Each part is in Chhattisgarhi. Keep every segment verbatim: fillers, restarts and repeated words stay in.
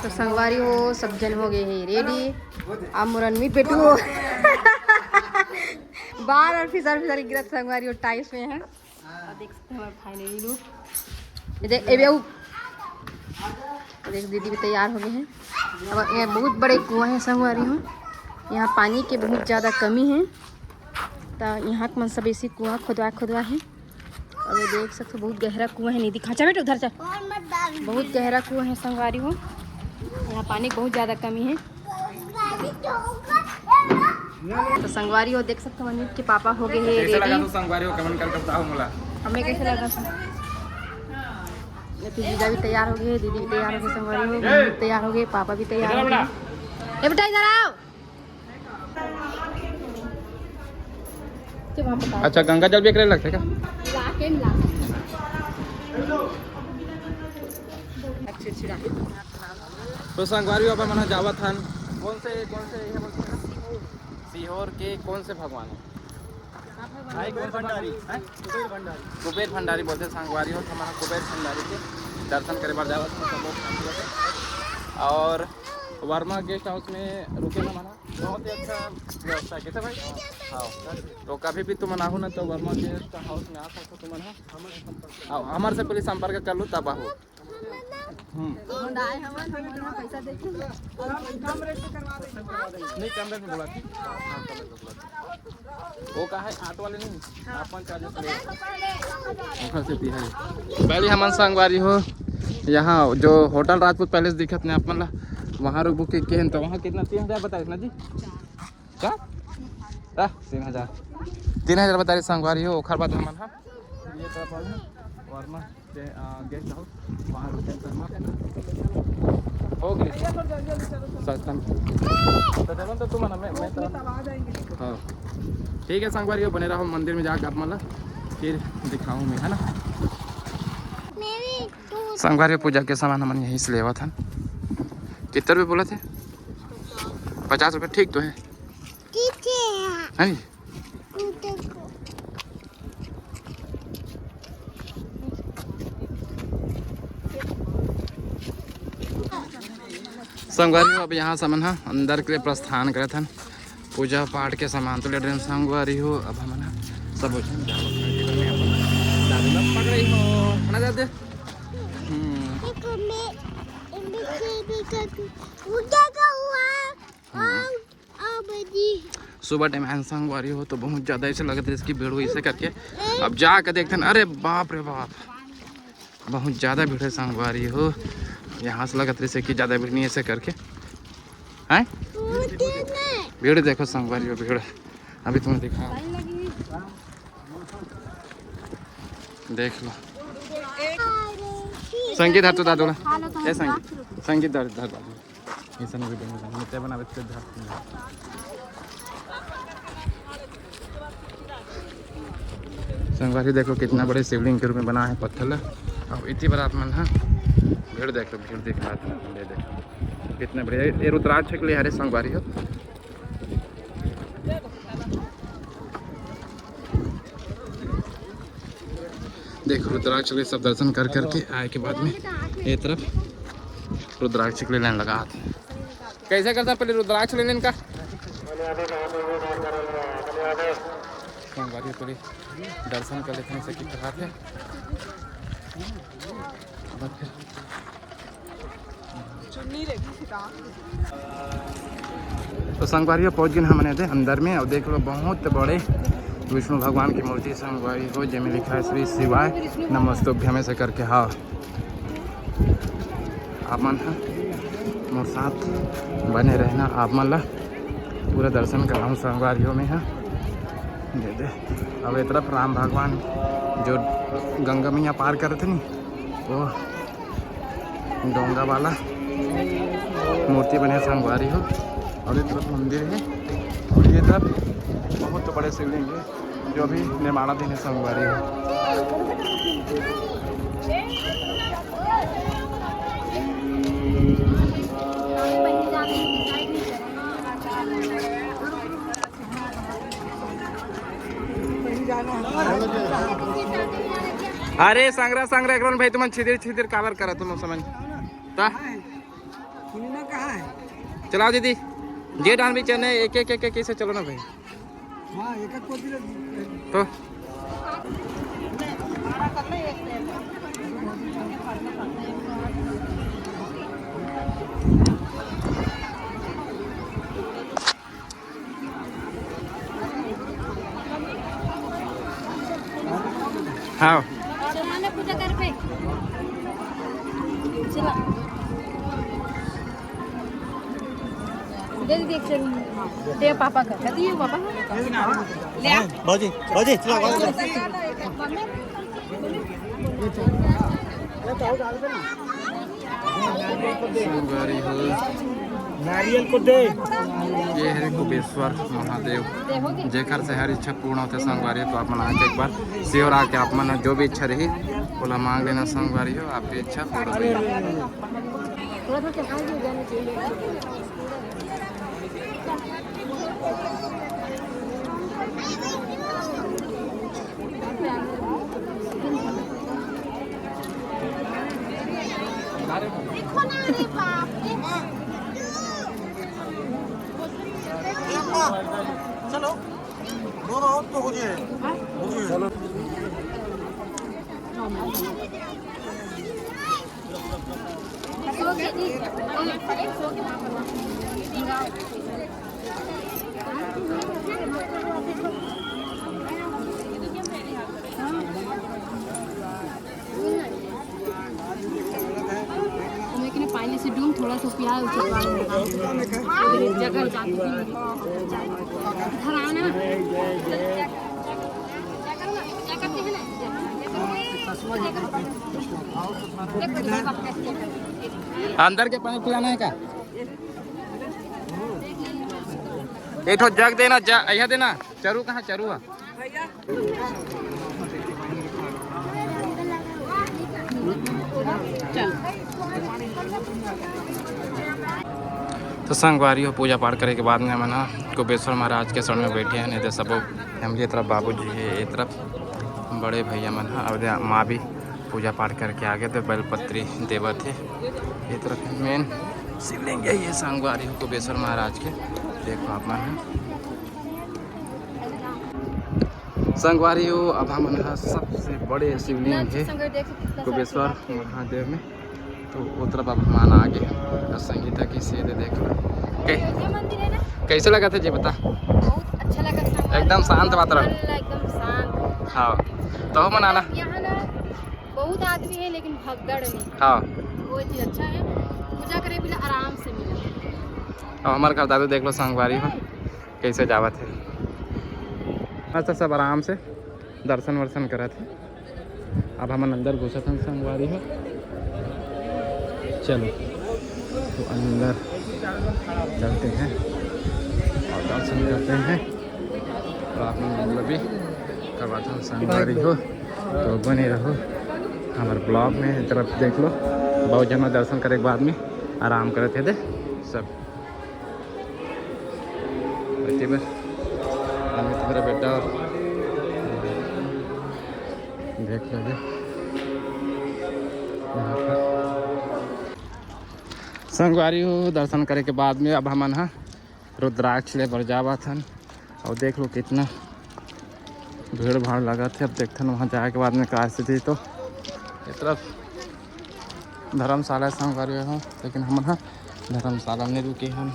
तो संगवारी हो, सब जन हो गए हैं रेडी। अब मोर अनमित बेटू हो बार बार फिसर फिसर गिरत संगवारी हो, टाइल्स में है। और देख सकते हैं हमारे फाइनली लुक। ये देख, ये भी आऊ। ये देख, दीदी भी तैयार हो गए हैं। अब ये बहुत बड़े कुआं है संगवारी हो, यहाँ पानी के बहुत ज़्यादा कमी है। तो यहाँ के मन सब ऐसी कुआं खुदवा खुदवा है। अब ये देख सकते हो, बहुत गहरा कुआं है, नहीं दिखा। चल बेटा, उधर चल। बहुत गहरा कुआं है संगवारी हो, यहाँ पानी की बहुत ज़्यादा कमी है। तो संगवारी हो, देख सकते हो, अनमित के पापा हो गए हैं रेडी। संगवारी हो, कमेंट करके बताओ मोला। हमें कैसे लगा? ये तो जीजा भी तैयार हो गए, दीदी भी तैयार हो गए, संगवारी हो, मम्मी भी तैयार हो गए, पापा भी तैयार हो गए। ए बेटा, इधर आओ। अच्छा, गंगा जल भी एकरे लगथे का? तो संगवारी बाबा मन जावत हन। कौन से, कौन से ये बोलते हैं? सीहोर के कौन से भगवान है? भाई, कौन सा भंडारी? हैं? कुबेर भंडारी। कुबेर भंडारी बोलते हैं संगवारी हो, तो हमारा कुबेर भंडारी के दर्शन करे बर जावत हन सब लोग। और वर्मा गेस्ट हाउस में रुके ना मना, बहुत ही अच्छा व्यवस्था है, कैसे भाई? हाँ, तो कभी भी तुम आहो ना तो वर्मा गेस्ट हाउस में आ सकते हो तुम, हाँ? और हमारे से पहले संपर्क कर लो तब आओ। हम्म। नहीं, कम रेट में बोला थी। हाँ, कम रेट में बोला थी। वो का है, ऑटो वाले नहीं, अपन चार्ज ले। ओखर से ती है। पहले हमन संगवारी हो, यहाँ जो होटल राजपूत पैलेस दिखत ने आप मन ला, वहाँ रुक बुक के, के हैं, तो वहाँ कितना, तीन हजार बताइस ना जी? क्या? आ, तीन हजार। तीन हजार बता रहे संगवारी हो, ओखर बाद हमन हा ये तरफ आ गए, वर्मा के, आ, गेस्ट हाउस, वहाँ रुके हैं, हो गए सस्ता में। तो चलो, तो तुम ना, मैं, मैं तो, हाँ, ठीक है संगवारी हो, बने रहो मंदिर में जाके आप मन ला फिर दिखाऊँ मैं, है ना। संगवारी हो, पूजा के सामान हमन यहीं से लेवत हन। कितना रुपये बोला थे? पचास रुपये, ठीक तो है। ठीक है। है नी? संगवारी हो, अब यहाँ से हमन ह अंदर के लिए प्रस्थान करत हन। पूजा पाठ के सामान तो ले डरेन संगवारी हो। अब हमन ह सब झन जावत हन, दादी ला पकड़ई हो, है ना दादी? हम्म। पूजा का हुआ। हम्म। सुबह टाइम आए संगवारी हो तो बहुत ज़्यादा ऐसे लगत रहिस कि भीड़ होही ऐसे करके। अब जाके देखते हैं, अरे बाप रे बाप, बहुत ज़्यादा भीड़ है संगवारी हो। यहाँ से लगत रहिस कि ज़्यादा भीड़ नहीं ऐसे करके, हैं? भीड़ देखो संगवारी हो, भीड़ अभी तुम्हें दिखा, देख लो। संगीत धर तो दादू ला। ए संगीत, संगीत धर, धर दादू। ऐसा नहीं वीडियो में मिलते हैं, बनावे के धर। संगवारी देखो कितना बड़े शिवलिंग के रूप में बना है पत्थर ला। अब इतनी बार आप मन हा भीड़ देख लो, भीड़ दिख रहा था, ये देखो कितना बढ़िया। ये रुद्राक्ष के लिए हरे संगवारी हो। देख, रुद्राक्ष ले सब दर्शन कर करके आए के बाद में ये तरफ रुद्राक्ष के लिए लाइन लगा आते हैं। कैसे करता पहले रुद्राक्ष ले लेने का? संगवारी पहले दर्शन कर लेते हैं, ऐसे की कहा थे। अब फिर तो संगवारी हो, पहुंच गए हमन एदे अंदर में। और देख लो, बहुत बड़े विष्णु भगवान की मूर्ति संगवारी हो, जेमे लिखा है श्री शिवाय नमस्तुभ्यम ऐसे करके। हाँ, आप मन ह मोर साथ बने रहना, आप मन ला पूरा दर्शन कराऊँ संगवारी हो मैं ह। दे दे, अब ए तरफ राम भगवान जो गंगा मैया पार करत हे नी, वो डोंगा वाला मूर्ति बने हे संगवारी हो, और ये तरफ मंदिर है, और ये तरफ बहुत बड़े शिवलिंग है जो अभी निर्माणाधीन है संगवारी हो। अरे संगरा संगरा एकरन भाई तुमन छिदिर छिदिर काबर करा तुम समझ ता। पूर्णिमा कहाँ है? चलाओ दीदी, जे डान भी चलने, एक एक एक एक ऐसे चलो ना भाई। हाँ, एक एक को भी तो। हाँ। चला ना पूजा कर पे। चला। दे दे, एक चल। दे पापा का। कती है पापा? ले आ। बाजी, बाजी, चला, बाजी। संगवारी हो। नारियल को दे। ये है कुबेश्वर महादेव, जेकर से हर इच्छा पूर्ण होथे संगवारी। तो आप मन आके एक बार श्योर आके आप मन जो भी इच्छा रही, ओला मांग लेना संगवारी हो, आपकी इच्छा पूर्ण होही। चलो, दोनों हाथ तो हो जाए। चलो। लेकिन पानी से डूम थोड़ा सा प्याज उसे डाल देगा। उधर एक जगह जाके भी घर आना। अंदर के पानी पिलाना है का? एक ठो जग देना, जा, यह देना। चरू कहाँ? चरू है। तो संगवारी हो, पूजा पाठ करे के बाद में हमन ह कुबेश्वर महाराज के शरण में बैठे हैं। नहीं तो सबो फैमिली, ये तरफ बाबूजी है, ये तरफ बड़े भैया मन ह, और माँ भी पूजा पाठ करके आ गए थे, बेलपत्री देवत है। ये तरफ मेन शिवलिंग है ये संगवारी हो कुबेश्वर महाराज के। देखो आप मन ह। संगवारी हो, अब हमन ह सबसे बड़े शिवलिंग हे कुबेश्वर महादेव में, तो ओ तरफ अब हमन आ गे। और संगीता की सीधे देख लो। कै-, कैसे लगा था जी, बता? बहुत अच्छा लगा संगवारी। एकदम शांत वातावरण। एकदम शांत। हाँ, तो हमन आना। यहाँ ना बहुत आदमी है, लेकिन भगदड़ नहीं। हाँ। वो चीज अच्छा है, पूजा करे भी आराम से मिला। अब हमारे घर दादू देख लो संगवारी हो। कैसे जावत हे। अच्छा, सब आराम से दर्शन वर्शन करत हे। अब हमन अंदर घुसत हन संगवारी हो। चलो, तो अंदर चलते हैं और दर्शन करते हैं। और आप मन भी करवात हन संगवारी हो, तो बने रहो हमारे ब्लॉग में। तरफ देख लो, बहुत जन दर्शन करे के बाद में आराम करत हे दे सब। बच्चे बस, अमित मेरा बेटा, देख लो जी। यहाँ पर संगवारी हो, दर्शन करे के बाद में अब हमन ह रुद्राक्ष ले बर जावत हन। और देख लो कितना भीड़ भाड़ लगत हे। अब देखथन वहाँ जाए के बाद में का स्थिति। तो ये तरफ धर्मशाला संगवारी हो, लेकिन हमन ह धर्मशाला में रुके हन।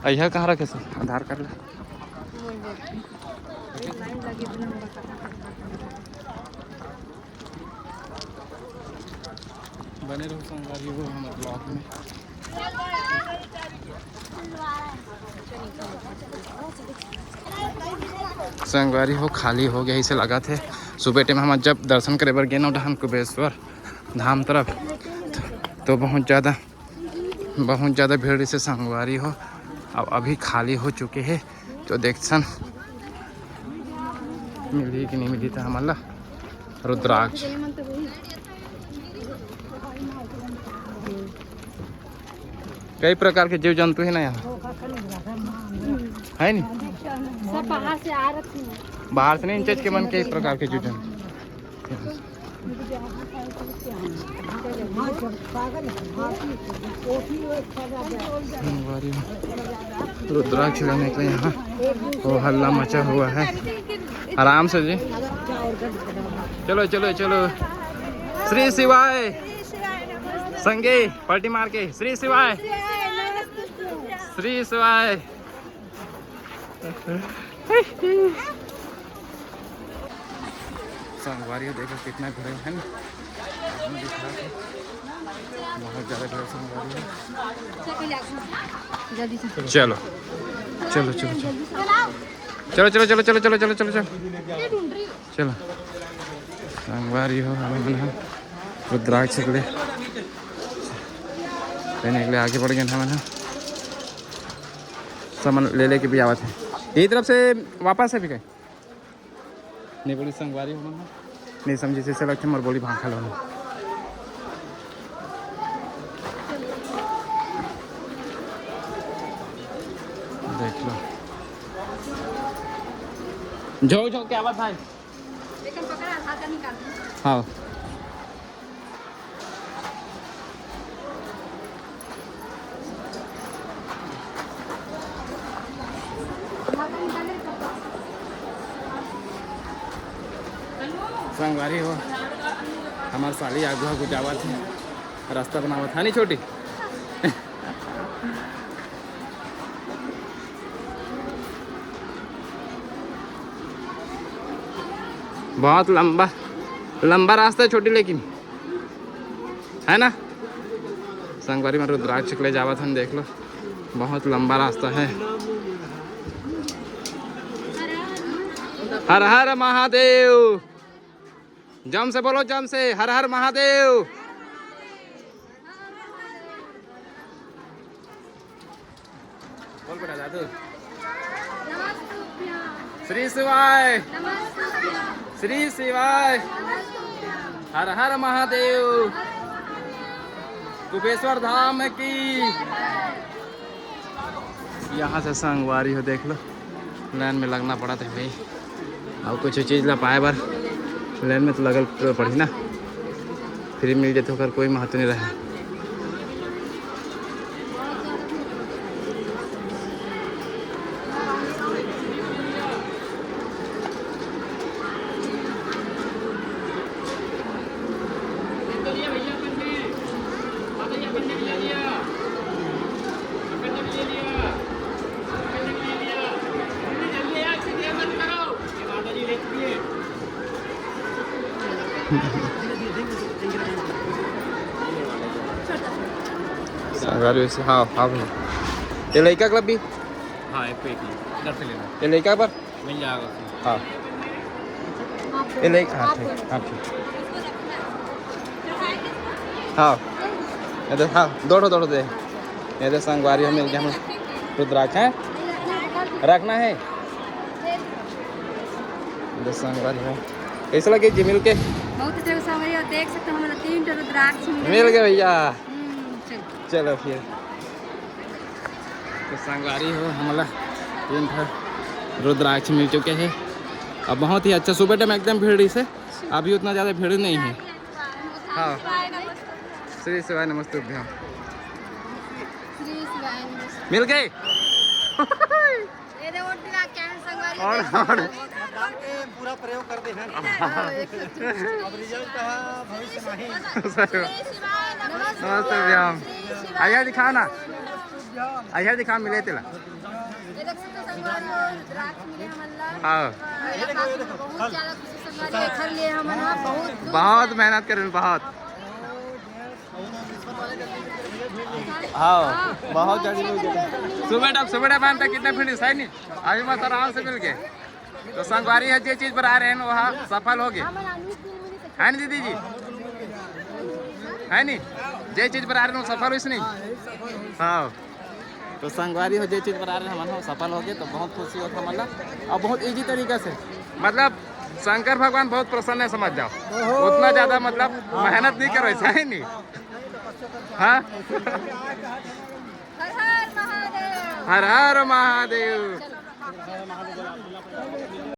अइहा कहाँ रखे से आधार कार्ड ला? बने रहो संगवारी हो हमर ब्लॉग में। संगवारी हो, खाली हो गया इसे लगत हे। सुबह टाइम हम जब दर्शन करे बर गेन डहान कुबेश्वर धाम तरफ, तो बहुत ज़्यादा, बहुत ज़्यादा भीड़ से संगवारी हो। अब अभी खाली हो चुके हे, तो देखथन मिलही कि नहीं मिलही त हमन ला रुद्राक्ष। कई प्रकार के जीव जंतु हे ना यहाँ, है नी? सब बाहर से आ रखे हैं। बाहर से नहीं, इंचज के मन के एक प्रकार के जुटन। रुद्राक्ष लेने के लिए यहाँ वो हल्ला मचा हुआ है। आराम से जी, चलो चलो चलो। श्री शिवाय। संगे पलटी मार के श्री शिवाय। श्री शिवाय। संगवारी हो, देखो कितना भीड़ है ना। बहुत ज़्यादा भीड़ संगवारी है। चलो चलो चलो चलो चलो चलो चलो चलो चलो चलो चलो चलो। संगवारी हो, हमन ह रुद्राक्ष के लिए लेने के लिए आगे बढ़ गए हमन ह। सामान ले लेके भी आवत है। यही तरफ से वापस है भी कहीं? नहीं बोली संगवारी हो, नहीं समझी जैसे लगते मोर बोली भाखा लो। देख लो। झोंक झोंक के आवत है। लेकिन पकड़ा, हाथ निकाल। हाँ। संगवारी हो, हमार साली आगू आगू जावत है, रास्ता बनावत है नी छोटी। बहुत लंबा, लंबा रास्ता है छोटी, लेकिन है ना। संगवारी में रुद्राक्ष के लिए जावत हन, देख लो, बहुत लंबा रास्ता है। हर हर महादेव। जम से बोलो, जम से, हर हर महादेव। बोल बेटा दादू। श्री शिवाय। श्री शिवाय। हर हर महादेव। कुबेश्वर धाम की। यहाँ से संगवारी हो, देख लो, लाइन में लगना पड़ा था भाई। अउ कुछ चीज ला पाए बर लाइन में तो लगल पड़ही ना, फ्री मिल जाते, ओकर कोई महत्व नहीं रहे। संगवारी वैसे, हाँ, हाँ भैया। ये लड़का क्लब भी? हाँ, एक पे एक ही। इधर से लेना। ये लड़का पर? मिल जाएगा उसमें। हाँ। ये लड़का, हाँ, ठीक, हाँ, ठीक। हाँ। ये तो, हाँ, दो ठो, दो ठो दे। ये तो संगवारी हो, मिल गया हमें रुद्राक्ष, है? रखना है? ये तो संगवारी हो। कैसे लगे जी मिल के? बहुत अच्छा संगवारी हो, देख सकते हो, हमारा तीन ठो रुद्राक्ष मिल मिल गए। गए भैया। हम्म, चलो। चलो फिर। तो संगवारी हो, हमला तीन ठो रुद्राक्ष मिल चुके हैं। अब बहुत ही अच्छा, सुबह टाइम एकदम भीड़ रही से, अभी उतना ज़्यादा भीड़ नहीं है। हाँ। श्री शिवाय नमस्तुभ्यं। श्री शिवाय नमस्तुभ्यं। मिल गए। ये दे वोट दिला क्या है संगवारी? और, और। मतदान के पूरा प्रयोग कर दे हैं। हाँ, एक सौ चौबीस। अब रिजल्ट का भविष्य नहीं। श्री शिवाय नमस्तुभ्यं। नमस्तुभ्यं। श्री शिवाय आइए दिखाओ ना। नमस्तुभ्यं। आइए दिखाओ, मिले तेला। ये देख सकते हो संगवारी हो, रुद्राक्ष मिले हमन ला। हाँ। ये पास में बहुत ज्यादा खुशी संगवारी हो, एखर लिए हमन ह बहुत दूर बहुत से मेहनत करें, बहुत। हाँ, बहुत जल्दी मिल गया। सुबह टाइम, सुबह टाइम आने तक कितना भीड़ है, सही नहीं? अभी मस्त आराम से मिल गए। तो संगवारी है, जे चीज पर आ रहे हैं, वह सफल हो गए। है नी दीदी जी? है नी? जे चीज पर आ रहे हैं, वो सफल होइस नहीं? हाँ। तो संगवारी हो, जे चीज पर आ रहे हैं, हमन हो सफल हो गए, तो बहुत खुशी होता हमन ला। और बहुत ईजी तरीका से, मतलब, शंकर भगवान बहुत प्रसन्न है, समझ जाओ। उतना ज्यादा, मतलब, मेहनत नहीं करो, ऐसा है नहीं? हाँ। हर हर महादेव। हर हर महादेव।